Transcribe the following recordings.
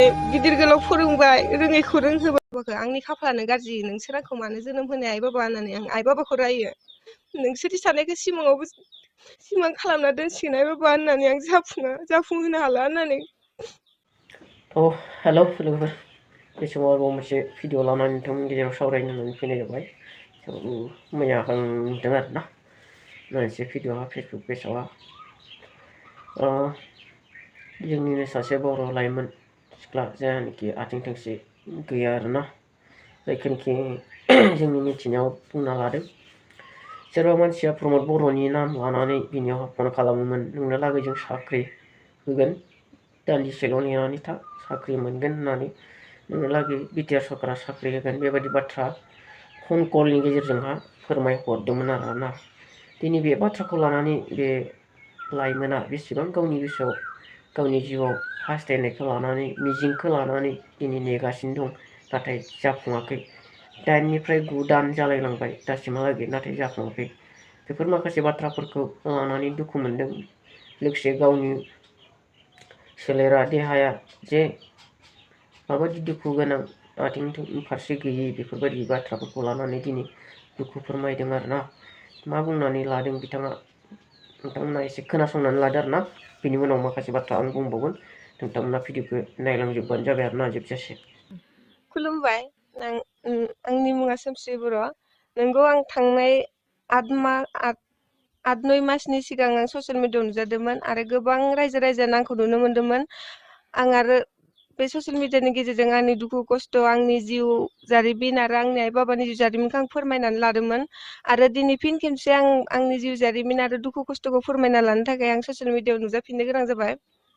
गिदिर गोलाव फोरोंबाय रोङैखौ रोंहोबाय आंनि खाफालानो गाज्रि नोंसोर आंखौ मानो जोनोम होनाय आइ बाबा होननानै आं आइ बाबाखौ रायो नोंसोरनि साननायखौ सिमाङावबो सिमां खालामना दोनसिगोन आइ बाबा होननानै आं जाफुंहोनो हाला होननानै हेलौ लोगोफोर बे समाव आरोबाव मोनसे भिडिअ लानानै नोंथांमोननि गेजेराव सावरायनो होननानै फैनाय जाबाय मैया आं नुदों आरोना मोनसे भिडिअआ फेसबुक पेजावहा जोंनिनो सासे बर' लाइमोन सिख्ला जायनाखि आथिं थोंसे गैया आरोना जायखौनोखि जोंनि मिथिनायाव बुंना लादों सोरबा मानसिया प्रमद बर'नि नाम लानानै बिनियाव फन खालामोमोन नोंनो लागै जों साख्रि होगोन दान्दिसेल' नेनानै था साख्रि मोनगोन होननानै नोंनो लागै बिटिआर सरकारा साख्रि होगोन बेबायदि बाथ्रा फन कलनि गेजेरजोंहा फोरमायहरदोंमोन आरोना दिनै बे बाथ्राखौ लानानै बे लाइमोना बेसेबां गावनि गोसोआव गावनि जिउआव हास्थायनायखौ लानानै मिजिंखौ लानानै दिनै नेगासिनो दं नाथाय जाफुङाखै 8निफ्राय 9 दान जालायलांबाय दासिमहालागै नाथाय जाफुङाखै बेफोर माखासे बाथ्राफोरखौ लानानै दुखु मोनदों लोगोसे गावनि सोलेरा देहाया जे माबायदि दुखु गोनां आथिं फारसे गैयै बेफोरबायदि बाथ्राफोरखौ लानानै दिनै दुखु फोरमायदों आरोना मा बुंनानै लादों बिथाङा नोंथांमोना एसे खोनासंनानै लादो आरोना बिनि उनाव माखासे बाथ्रा आं बुंबावगोन नोंथांमोना भिडिअखौ नायलांजोबबानो जाबाय आरोना जोबजासे खुलुमबाय आंनि मुङा सोमस्रि बर' नोंगौ आं थांनाय 8-9 मासनि सिगां आं ससियेल मिडियाआव नुजादोंमोन आरो गोबां रायजो राजायानो आंखौ नुनो मोन्दोंमोन आं आरो बे ससियेल मिडियानि गेजेरजों आंनि दुखु खस्थ' आंनि जिउ जारिमिन आरो आंनि आइ बाबानि जिउ जारिमिनखौ आं फोरमायनानै लादोंमोन आरो दिनै फिन खेबसे आं आंनि जिउ जारिमिन आरो दुखु खस्थ'खौ फोरमायना लानो थाखाय आं ससियेल मिडियाआव नुजाफिननो गोनां जाबाय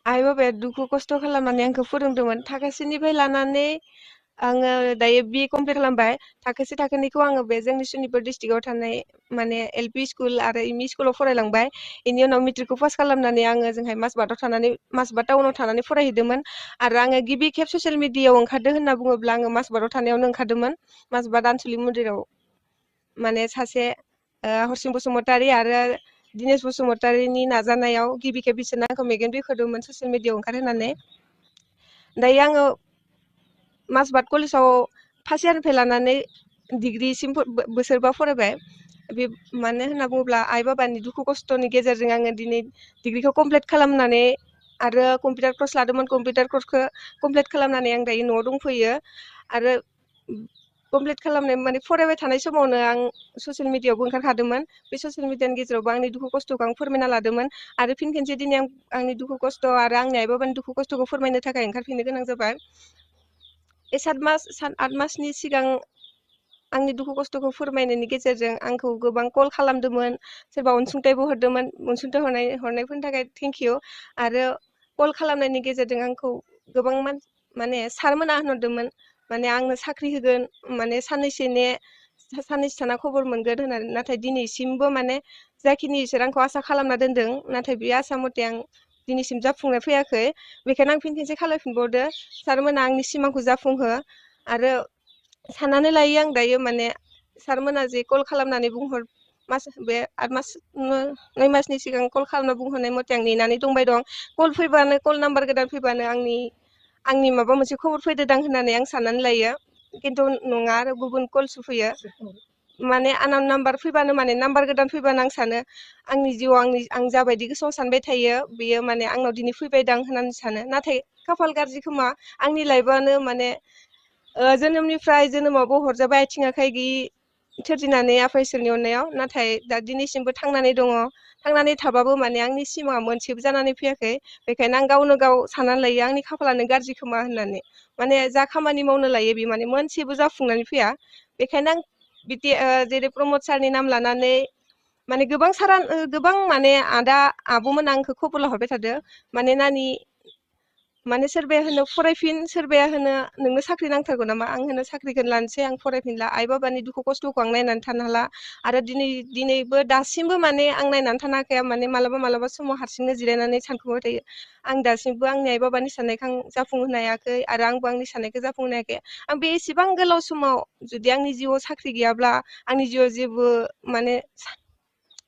आइ बाबाया दुखु खस्थ' खालामनानै आंखौ फोरोंदोंमोन थाखोसेनिफ्राय लानानै आङो दायो BA कमप्लिट खालामबाय थाखोसे थाखोनिखौ आङो बे जोंनि सनितपुर डिस्ट्रिक्टआव थानाय माने LP स्कुल आरो ME स्कुलाव फरायलांबाय बेनि उनाव मेट्रिकखौ पास खालामनानै आङो जोंहाय मासबाद टाउनाव थानानै फरायहैदोंमोन आरो आङो गिबि खेब ससियेल मिडियाआव ओंखारदों होनना बुङोब्ला आङो मासबादाव थानायावनो ओंखारदोंमोन मासबाद आनसलिक मन्दिराव माने सासे हरसिं बसुमतारी आरो दिनेश बसुमतारीनि नाजानायाव गिबि खेब बिसोरनो आंखौ मेगन बेखेवदोंमोन ससियेल मिडियाआव ओंखारहोनानै दायो आङो मासबाद कलेजाव फार्स्ट इयारनिफ्राय लानानै डिग्रिसिम बोसोरबा फरायबाय बे मानो होनना बुङोब्ला आइ बाबानि दुखु खस्थ'नि गेजेरजों आङो दिनै डिग्रिखौ कमप्लिट खालामनानै आरो कम्पिउटार कर्स लादोंमोन कम्पिउटार कर्सखौ कमप्लिट खालामनानै आं दायो न'आव दंफैयो आरो कमप्लिट खालामनाय माने फरायबाय थानाय समावनो आं ससियेल मिडियाआवबो ओंखारखादोंमोन बे ससियेल मिडियानि गेजेरावबो आंनि दुखु खस्थ'खौ आं फोरमायना लादोंमोन आरो फिन खेनसे दिनै आं आंनि दुखु खस्थ' आरो आंनि आइ बाबानि दुखु खस्थ'खौ फोरमायनो थाखाय ओंखारफिननो गोनां जाबाय बे 8 मासनि सिगां आंनि दुखु खस्थ'खौ फोरमायनायनि गेजेरजों आंखौ गोबां कल खालामदोंमोन सोरबा अनसुंथाइबो हरदोंमोन अनसुंथाइ हरनायफोरनि थाखाय थेंक इउ आरो कल खालामनायनि गेजेरजों आंखौ गोबां माने सारमोना होनहरदोंमोन माने आंनो साख्रि होगोन माने साननैसो थाना खबर मोनगोन होननानै नाथाय दिनैसिमबो माने जाखिनि इसोर आंखौ आसा खालामना दोनदों नाथाय बे आसा मथे आं दिनैसिम जाफुंनाय फैयाखै बेखायनो आं फिन खेनसे खालामफिनबावदो सारमोना आंनि सिमांखौ जाफुंहो आरो साननानै लायो आं दायो माने सारमोना जे कल खालामनानै बे 9 मासनि सिगां कल खालामना बुंहरनाय मथे आं नेनानै दंबाय दं कल फैबानो कल नाम्बार गोदान फैबानो आंनि माबा मोनसे खबर फैदोदां होननानै आं साननानै लायो खिन्थु नङा आरो गुबुन कलसो फैयो माने आंनाव नाम्बार फैबानो माने नाम्बार गोदान फैबानो आं सानो आंनि जिउआव आं जाबायदि गोसोआव सानबाय थायो बेयो माने आंनाव दिनै फैबायदां होननानै सानो नाथाय खाफाल गाज्रि खोमा आंनि लाइफआनो माने जोनोमनिफ्राय जोनोमावबो हरजाबाय आथिं आखाइ गैयि सोरजिनानै आफा इसोरनि अननायाव नाथाय दा दिनैसिमबो थांनानै दङ थांनानै थाबाबो माने आंनि सिमाङा मोनसेबो जानानै फैयाखै बेखायनो आं गावनो गाव साननानै लायो आंनि खाफालानो गाज्रि खोमा होननानै माने जा खामानि मावनो लायो बे माने मोनसेबो जाफुंनानै फैया बेखायनो आं बिदि जेरै प्रमद सारनि नाम लानानै माने गोबां माने आदा आब'मोन आंखौ खबर लाहरबाय थादो माने नानि माने सोरबाया होनो फरायफिन सोरबाया होनो नोंनो साख्रि नांथारगौ नामा आं होनो साख्रिखौनो लानोसै आं फरायफिनला आइ बाबानि दुखु खस्थ'खौ आं नायनानै थानो हाला आरो दिनैबो दासिमबो माने आं नायनानै थानो हाखाया माने मालाबा समाव हारसिंनो जिरायनानै सानखुमाबाय थायो आं दासिमबो आंनि आइ बाबानि साननायखौ आं जाफुंहोनो हायाखै आरो आंबो आंनि साननायखौ जाफुंहोनो हायाखै आं बे एसेबां गोलाव समाव जुदि आंनि जिउआव साख्रि गैयाब्ला आंनि जिउआव जेबो माने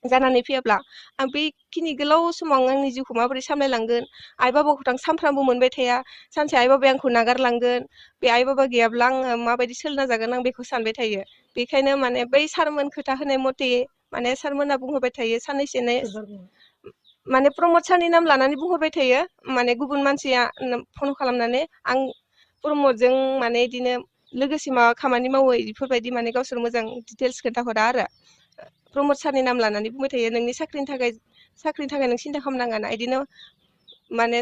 जानानै फैयाब्ला आं बेखिनि गोलाव समाव आंनि जिउखौ माबोरै सामलायलांगोन आइ बाबाखौथ' आं सानफ्रामबो मोनबाय थाया सानसे आइ बाबाया आंखौ नागारलांगोन बे आइ बाबा गैयाब्ला आङो माबायदि सोलिना जागोन आं बेखौ सानबाय थायो बेखायनो माने बै सारमोन खोथा होनाय मथे माने सारमोना बुंहरबाय थायो साननैसोनो माने प्रमद सारनि नाम लानानै बुंहरबाय थायो माने गुबुन मानसिया फन खालामनानै आं प्रमदजों माने बिदिनो लोगोसे माबा खामानि मावो बेफोरबायदि माने गावसोर मोजां डिटेल्स खोन्थाहरा आरो प्रमद सारनि नाम लानानै बुंबाय थायो नोंनि साख्रिनि थाखाय नों सिन्था खालामनाङा बिदिनो माने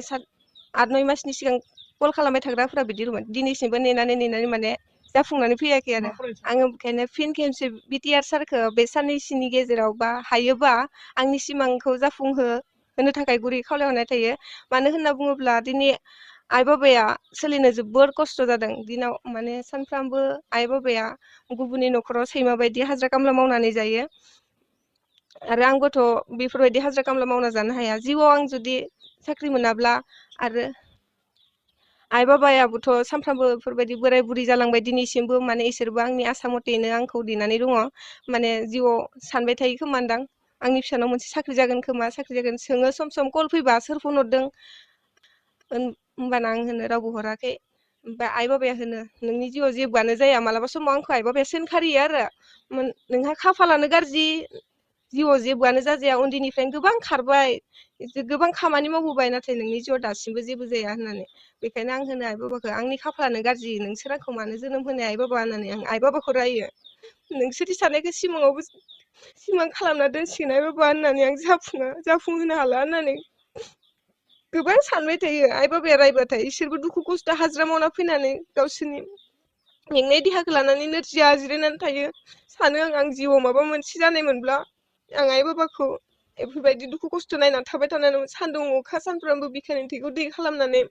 8-9 मासनि सिगां कल खालामबाय थाग्राफोरा बिदि दंमोन दिनैसिमबो नेनानै माने जाफुंनानै फैयाखै आरो आङो बेखायनो फिन खेबसे बिटिआर सारखौ बे साननैसोनि गेजेराव बा हायोबा आंनि सिमांखौ होनो थाखाय गुरै खावलायहरनाय थायो मानो होनना बुङोब्ला दिनै आइ बाबाया सोलिनो जोबोर खस्थ' जादों दिनाव माने सानफ्रामबो आइ बाबाया गुबुननि न'खराव सैमा बायदि हाजिरा खामला मावनानै जायो आरो आंबोथ' बेफोरबायदि हाजिरा खामला मावना जानो हाया जिउआव आं जुदि साख्रि मोनाब्ला आरो आइ बाबायाबोथ' सानफ्रामबो बेफोरबायदि बोराय बुरि जालांबाय दिनैसिमबो माने इसोरबो आंनि आसा मथेनो आंखौ नेनानै दङ माने जिउआव सानबाय थायो खोमादां आंनि फिसानाव मोनसे साख्रि जागोन खोमा साख्रि जागोन सोङो सम कल फैबा सोर फन हरदों होमबाना आं होनो रावबो हराखै ओमफ्राय आइ बाबाया होनो नोंनि जिउआव जेबोआनो जाया मालाबा समाव आंखौ आइ बाबाया सोंखारियो आरो नोंहा खाफालानो गाज्रि जिउआव जेबोआनो जाजाया उन्दैनिफ्रायनो गोबां खारबाय गोबां खामानि मावबोबाय नाथाय नोंनि जिउआव दासिमबो जेबो जाया होननानै बेखायनो आं होनो आइ बाबाखौ आंनि खाफालानो गाज्रि नोंसोर आंखौ मानो जोनोम होनाय आइ बाबा होननानै आं आइ बाबाखौ रायो नोंसोरनि साननायखौ सिमाङावबो सिमां खालामना दोनसिगोन आइ बाबा होननानै आं जाफुंहोनो हाला होननानै गोबां सानबाय थायो आइ बाबाया रायबाथाय इसोरबो दुखु खस्थ' हाजिरा मावना फैनानै गावसोरनि मेंनाय देहाखौ लानानै नोरजिया जिरायनानै थायो सानो आं जिउआव माबा मोनसे जानाय मोनब्ला आं आइ बाबाखौ बेफोरबायदि दुखु खस्थ' नायनानै थाबाय थानानै सान्दुं अखा सानफ्रामबो बिखानि थैखौ दै खालामनानै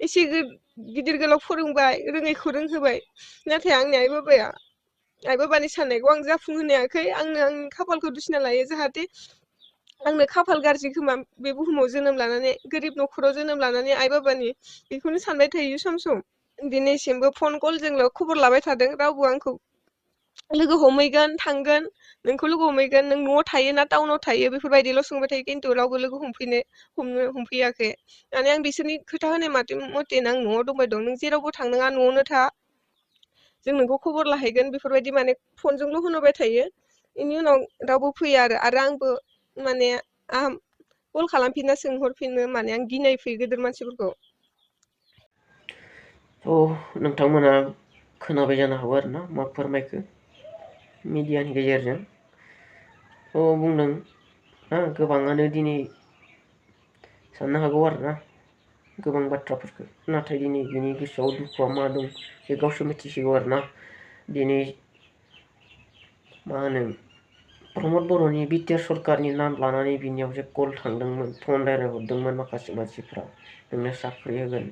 एसे गिदिर गोलाव फोरोंबाय रोङैखौ रोंहोबाय नाथाय आंनि आइ बाबानि साननायखौ आं जाफुंहोनो हायाखै आंनो आंनि खाफालखौ दुसिना लायो जाहाथे आंनो खाफाल गाज्रि खोमा बे बुहुमाव जोनोम लानानै गोरिब न'खराव जोनोम लानानै आइ बाबानि बेखौनो सानबाय थायो सम दिनैसिमबो फन कलजोंल' खबर लाबाय थादों रावबो आंखौ लोगो हमहैगोन थांगोन नोंखौ लोगो हमहैगोन नों न'आव थायो ना टाउनाव थायो बेफोरबायदिल' सोंबाय थायो खिन्थु रावबो लोगो हमफैयाखै माने आं बिसोरनि खोथा होनाय मथेनो आं न'आव दंबाय दं नों जेरावबो थांनाङा न'आवनो था जों नोंखौ खबर लाहैगोन बेफोरबायदि माने फनजोंल' होनबाय थायो बेनि उनाव रावबो फैया आरो आंबो माने कल खालामफिनना सोंहरफिनो माने आं गिनाय फैयो गेदेर मानसिफोरखौ नोंथांमोना खोनाबाय जानो हागौ आरोना मा फोरमायखो मिडियानि गेजेरजों बुंदों गोबाङानो दिनै साननो हागौ आरोना गोबां बाथ्राफोरखौ नाथाय दिनै बिनि गोसोआव दुखुआ मा दं बे गावसो मिथिसिगौ आरोना दिनै मा होनो प्रमद बर'नि बिटिआर सरकारनि नाम लानानै बिनियाव जे कल थांदोंमोन फन रायज्लायहरदोंमोन माखासे मानसिफ्रा नोंनो साख्रि होगोन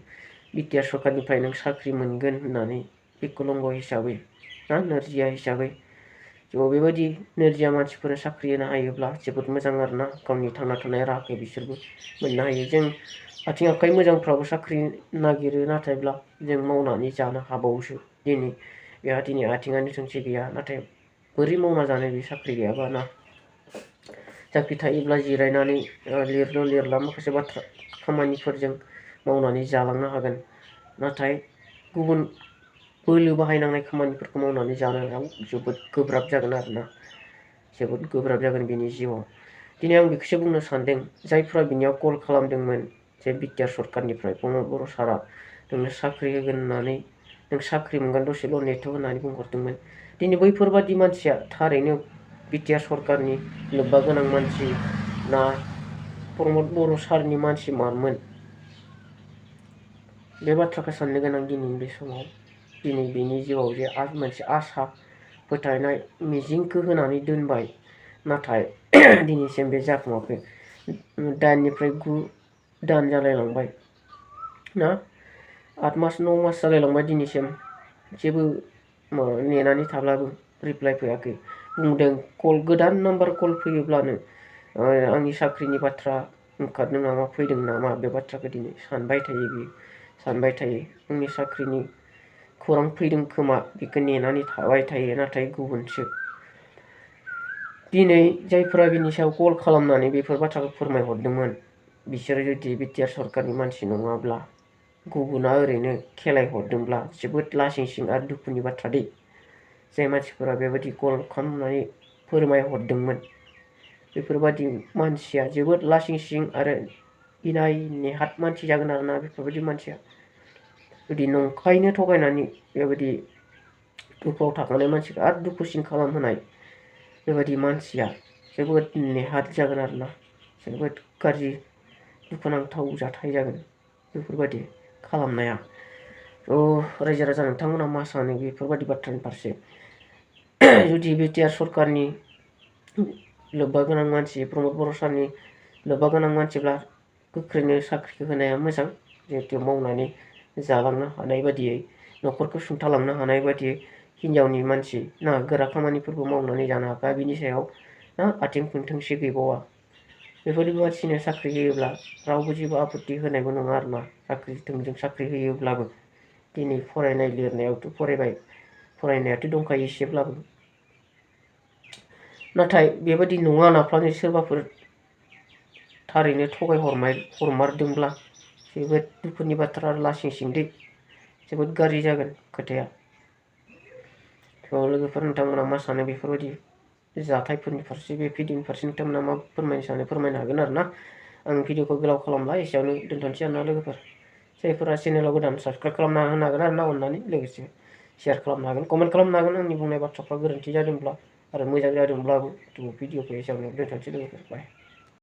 बिटिआर सरकारनिफ्राय नों साख्रि मोनगोन होननानै बिकलंग हिसाबै नोरजिया हिसाबै बेबायदि नोरजिया मानसिफोरनो साख्रि होनो हायोब्ला जोबोद मोजां आरोना गावनि थांना थानाय राहाखौ बिसोरबो मोननो हायो जों आथिं आखाइ मोजांफ्राबो साख्रि नागिरो नाथायब्ला जों मावनानै जानो हाबावोसो बेहा दिनै आथिङानो थोंसे गैया नाथाय बोरै मावना जानो बे साख्रि गैयाबा ना साख्रि थायोब्ला जिरायनानै लिरलु लिरला माखासे बाथ्रा खामानिफोरजों मावनानै जालांनो हागोन नाथाय गुबुन बोलो बाहायनांनाय खामानिफोरखौ मावनानै जानायाव जोबोद गोब्राब जागोन आरोना जोबोद गोब्राब जागोन बिनि जिउआव दिनै आं बेखौसो बुंनो सानदों जायफ्रा बिनियाव कल खालामदोंमोन जे बिटिआर सरकारनिफ्राय प्रमद बर' सारा नोंनो साख्रि होगोन होननानै नों साख्रि मोनगोन दसेल' नेथ' होननानै बुंहरदोंमोन दिनै बैफोरबादि मानसिया थारैनो बिटिआर सरकारनि लोब्बा गोनां मानसि ना प्रमद बर' सारनि मानसि मारमोन बे बाथ्राखौ साननो गोनां दिनैनि बे समाव दिनै बिनि जिउआव जे मोनसे आसा फोथायनाय मिजिंखौ होनानै दोनबाय नाथाय दिनैसिम बे जाफुङाखै 8निफ्राय 9 दान जालायलांबाय ना 8 मास 9 मास जालायलांबाय दिनैसिम जेबो नेनानै थाब्लाबो रिप्लाइ फैयाखै बुंदों गोदान नाम्बार कल फैयोब्लानो आंनि साख्रिनि बाथ्रा ओंखारदों नामा फैदों नामा बे बाथ्राखौ दिनै सानबाय थायो बियो सानबाय थायो आंनि साख्रिनि खौरां फैदों खोमा बेखौ नेनानै थाबाय थायो नाथाय गुबुनसो दिनै जायफोरा बिनि सायाव कल खालामनानै बेफोर बाथ्राखौ फोरमायहरदोंमोन बिसोरो जुदि बिटिआर सरकारनि मानसि नङाब्ला गुबुना ओरैनो खेलायहरदोंब्ला जोबोद लासिंसिं आरो दुखुनि बाथ्रा दि जाय मानसिफोरा बेबायदि कल खालामनानै फोरमायहरदोंमोन बेफोरबायदि मानसिया जोबोद लासिंसिं आरो इनाय नेहाथ मानसि जागोन आरोना बेफोरबायदि मानसिया जुदि नंखायनो थगायनानै बेबायदि दुखुआव थाखानाय मानसिखौ आरो दुखुसिन खालामहोनाय बेबायदि मानसिया जोबोद नेहाथ जागोन आरोना जोबोद गाज्रि दुखुनांथाव जाथाय जागोन बेफोरबायदि खालामनाया। रायजो राजा नोंथांमोना मा सानो बेफोरबायदि बाथ्रानि फारसे? जुदि बिटिआर सरकारनि लोब्बा गोनां मानसि प्रमद बर' सारनि लोब्बा गोनां मानसिब्ला गोख्रैनो साख्रिखौ होनाया मोजां जिहेतु मावनानै जालांनो हानाय बायदियै न'खरखौ सुंथालांनो हानाय बायदियै हिनजावनि मानसि ना गोरा खामानिफोरखौ मावनानै जानो हाखा बिनि सायाव ना आथिं थोंसे गैबावा बेफोरबायदि मानसिनो साख्रि होयोब्ला रावबो जेबो आपत्ति होनायबो नङा आरोना थोंजों साख्रि होयोब्लाबो दिनै फरायनाय लिरनायावथ' फरायबाय फरायनायाथ' दंखायो एसेब्लाबो नाथाय बेबायदि नङा नाफ्लानि सोरबाफोर थारैनो हरमारदोंब्ला जोबोद दुखुनि बाथ्रा लासिंसिंदि जोबोद गाज्रि जागोन खोथाया। लोगोफोर नोंथांमोना मा सानो बेफोरबायदि जाथायफोरनि फारसे बे भिडिअनि फारसे नोंथांमोना मा फोरमायनो सानो फोरमायनो हागोन आरोना। आं भिडिअखौ गोलाव खालामला एसेयावनो दोनथ'नोसै आरोना लोगोफोर। जायफोरा चेनेलाव गोदान साबसक्राइब खालामना होनो हागोन आरोना अननानै लोगोसे शेयार खालामनो हागोन कमेन्ट खालामनो हागोन आंनि बुंनाय बाथ्राफ्रा गोरोन्थि जादोंब्ला आरो मोजां जादोंब्लाबो भिडिअखौ एसेयावनो दोनथ'नोसै लोगोफोर बाय।